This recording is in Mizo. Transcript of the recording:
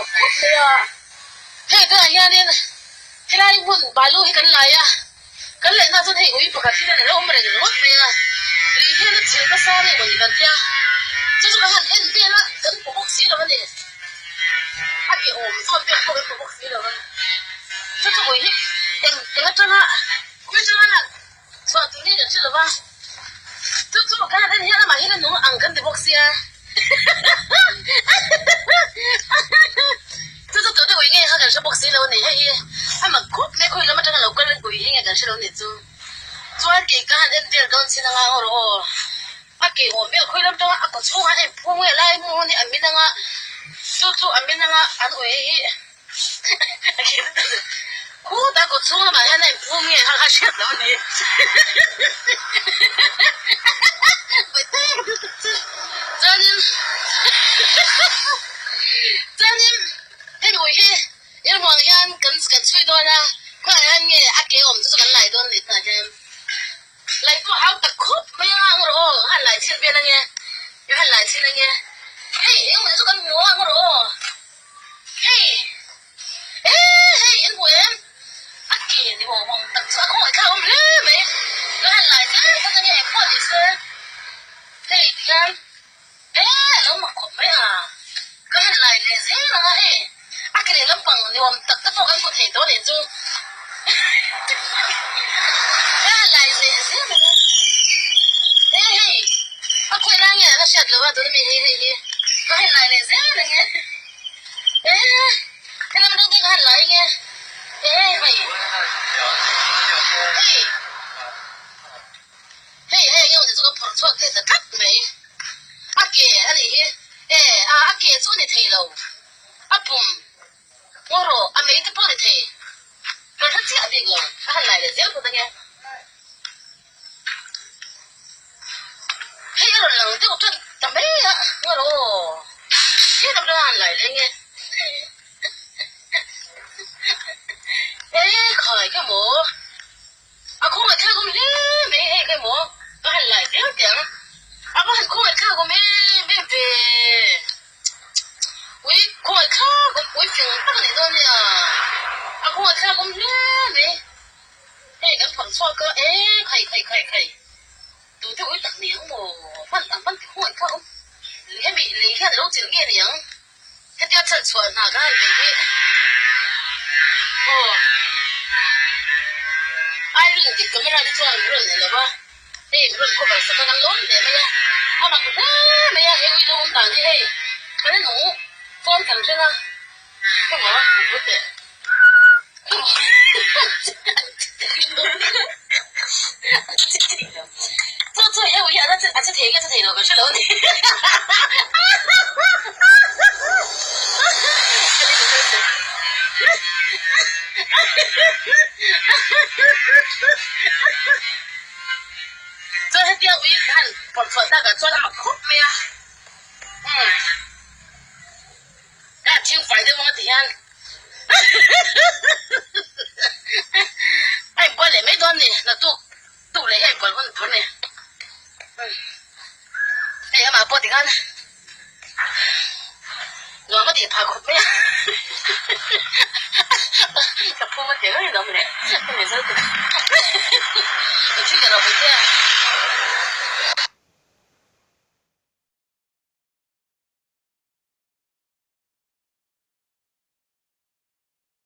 mak khawp mai a. Hei tunah hianin helai hmun balu hi kan lai a, kan leh hna chuan hei ui pakhat hi a lo awm reng ringawt mai a, lui hian a chil nasa nge mawni kan tia, chu chu kan han en vel a, kan hmu bawk si lo a ni. A ke awm zawn vel pawh kan hmu bawk si lo a, chu chu ui hi eng eng atanga khawi atanga lak chhuah tur nge kan hre lo va, chu chu kan han en hian amah hian a nung ang kan ti bawk sia. Chu chu tute ui nge kha kan hre bawk si lo a ni. Hei hi a mak khawp mai, khawi lam atanga lo kal ui hi nge kan hre lo a ni chu. Chuan kei ka han en vel dawn chin anga ngaw rawh aw. A ke awm vel khawi lam atanga a kaw chhungah a inphum nge lai hmun hi a min anga chu chu a min anga an ui hi Khutah kawt chhung lamah hian a inphum nge kha kha hriat lo a ni. Chuanin chuanin hemi ui hi inhmuh ang hian kan kan chhui dawn a, khawiah hian nge a ke awm chu chu kan lai dawn a ni tunah hian. Lai pawh hau tak khawp mai a ang rawh aw, han lai chhin vel ange, han lai chhin ange, hei engemaw chu kan hmu a ang rawh aw. Hei! Ee hei in hmu em? A ke ni awm awm tak chu a khawngaih thlak awm hle mai. Ka han lai zel phawt ange eng pawh ni se. Hei tihian ee a lo mak khawp mai a. Ka han lai leh zel ang a hei a ke leh lampang ni awm tak te pawh kan hmu thei tawh a nih chu. Ka han lai leh zel ang a. Ee hei a khawi lai nge a la hriat loh a tuna mi hei hei hi ka han lai leh zel ang e. Ee helam deuh te ka han lai nge ee hei hei hei hei enge awmzia chu ka phawrh chhuak thei ta tlat mai a ke a nih hi ee a a ke chu a ni thei lo a pum ngaw rawh a mei te pawh a ni thei ka hre chiah bik lo a han lai leh zel phawt ange Hei a rawn lang deuh tan ta mai a, nga rawh aw, he lam ram a han lai leh nge e khai kha maw a khawngaih thlak awm hle mai hei kha maw ka han lai zel teh ang a va han khawngaih thlak awm em em ve ui khawngaih thlak awm ui fing tak a nih dawn nia a khawngaih thlak awm hle mai. Hei kan phawrh chhuak a e khai khai khai khai tu te ui tak ni ang maw hman ang hman ti khawngaih kha awm hemi lei hian alo chilh nge ni ang hetia chhan chhuah hna ka han beih hi aw ai rin dik camera te chuan min rawn nei lo va hei min rawn cover sak a kan lawm hle mai a a mak hle mai a he ui lo awm dan hi hei kan nung phone kan ring a. Ka thing fai deuh anga ti hian a inbual leh mai dawn ni, naktuk tuk leh hi a inbual hun tur ni. Hei amah pawh tikhan nuam a tih phah khawp mai a, ka phum a ti reng alawm le, ka ni zo tuk. Ka thil ka rawh pui che a.